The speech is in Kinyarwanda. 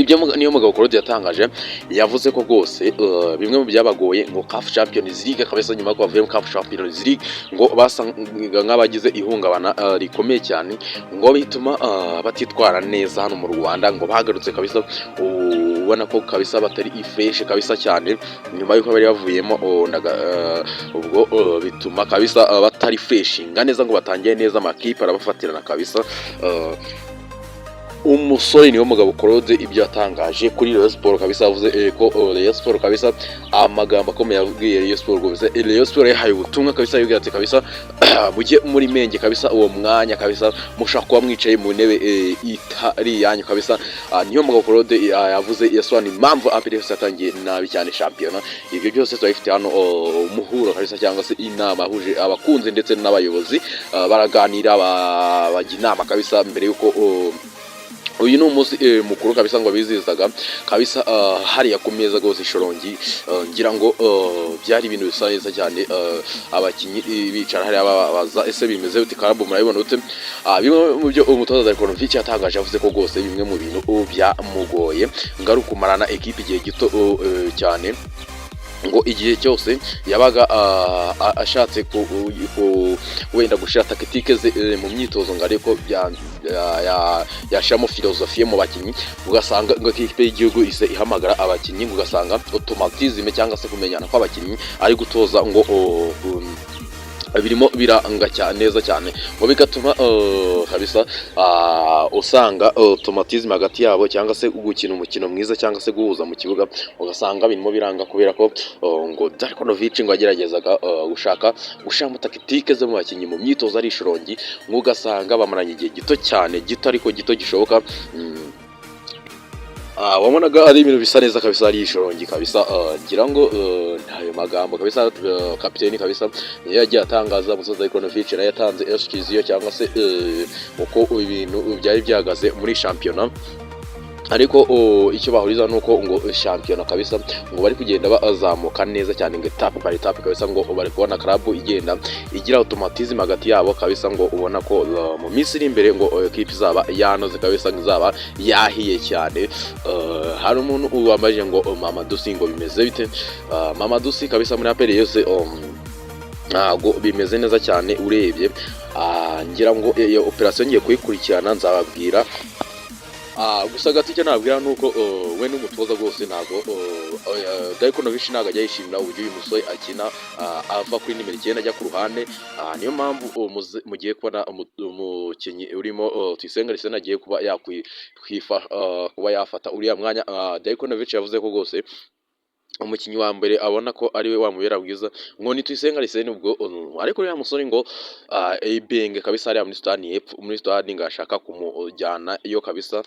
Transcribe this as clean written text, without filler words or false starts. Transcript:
Ibyo niyo mugabo Claude yatangaje, yavuze ko rwose bimwe mu byabagoye ngo CAF Champions League kabisa, nyuma yo bavuye mu CAF Champions League ngo basaga nk'abagize ihungabana rikomeye cyane, ngo bituma batitwara neza hano mu Rwanda. Ngo bagarutse kabisa ubona ko kabisa batari fresh kabisa cyane nyuma y'uko bari bavuyemo. Ubwo bituma kabisa batari freshinga neza ngo batangiye neza, amakipe arabafatirana kabisa. Umusore niwe mugabo Claude, ibyo yatangaje kuri Rayon Sport kabisa, yavuze ko Rayon Sport kabisa, amagambo akomeye yabwiye Rayon Sport rwose. Rayon Sport yahaye ubutumwa kabisa, yabwiye ati kabisa mujye muri menge kabisa, uwo mwanya kabisa mushaka kuba mwicaye mu ntebe itari iyanyu kabisa. Niyo mugabo Claude yavuze, yasobanuye impamvu APR FC yatangiye nabi cyane shampiyona. Ibyo byose turabifite hano. Umuhuro kabisa cyangwa se inama yahuje abakunzi ndetse n'abayobozi, baraganira, bajya inama kabisa mbere yuko uyu ni umunsi mukuru kabisa ngo bizihizaga kabisa hariya ku meza rwose Shyorongi. Ngira ngo byari ibintu bisa neza cyane, abakinnyi bicara hariya babaza: "Ese bimeze bite? Club murabibona ute?" Bimwe mu byo umutoza Darko Novic yatangaje, yavuze ko rwose bimwe mu bintu byamugoye ngo ari ukumarana ekipe igihe gito cyane, ngo igihe cyose yabaga ashatse wenda gushyira tactique ze mu myitozo ngo ariko yashyiramo philosophie mu bakinnyi, ugasanga ngo ikipe y'igihugu ise ihamagara abakinnyi, ngo ugasanga automatisme cyangwa se kumenyana kw'abakinnyi ari gutoza ngo birimo biranga cyane neza cyane, ngo bigatuma kabisa usanga automatisme hagati yabo cyangwa se gukina umukino mwiza cyangwa se guhuza mu kibuga, ugasanga birimo biranga kubera ko ngo Darko Novic ngo yageragezaga gushaka gushyiramo tactique ze mu bakinnyi mu myitozo ari Shyorongi, ngo ugasanga bamaranye igihe gito cyane, gito ariko gito gishoboka. Wabonaga ari ibintu bisa neza kabisa ari Shyorongi kabisa. Ngira ngo ntayo magambo kabisa kapiteni kabisa niyo yagiye atangaza. Umutoza Darko Novic nawe yatanze excuse cyangwa se uko ibintu byari byahagaze muri shampiyona, ariko icyo bahuriza ni uko ngo shampiyona kabisa ngo bari kugenda bazamuka neza cyane, ngo étape par étape kabisa, ngo bari kubona club igenda igira automatisme hagati yabo kabisa, ngo ubona ko mu minsi iri imbere ngo equipe izaba yanoze kabisa, ngo izaba yahiye cyane. Hari umuntu wambaje ngo Mamadou Sy ngo bimeze bite? Mamadou Sy kabisa muri APR yose ntabwo bimeze neza cyane urebye. Ngira ngo iyo operation ngiye kuyikurikirana nzababwira. Gusa gato icyo nababwira ni uko we n'umutoza rwose ntabwo Darko Novic ntabwo ajya yishimira uburyo uyu musore akina ava kuri nimero 9 ajya ku ruhande. Niyo mpamvu mugiye kubona umukinnyi urimo Tuyisenge Arsene agiye kuba yakwifa kuba yafata uriya mwanya. Darko Novic yavuze ko rwose umukinnyi wa mbere abona ko ari we wamubera bwiza ngo ni Tuyisenge Arsene. Ubwo ariko uriya musore ngo Ibenge kabisa hariya muri Sudani y'Epfo, muri Sudani, ngo ashaka kumujyana iyo kabisa.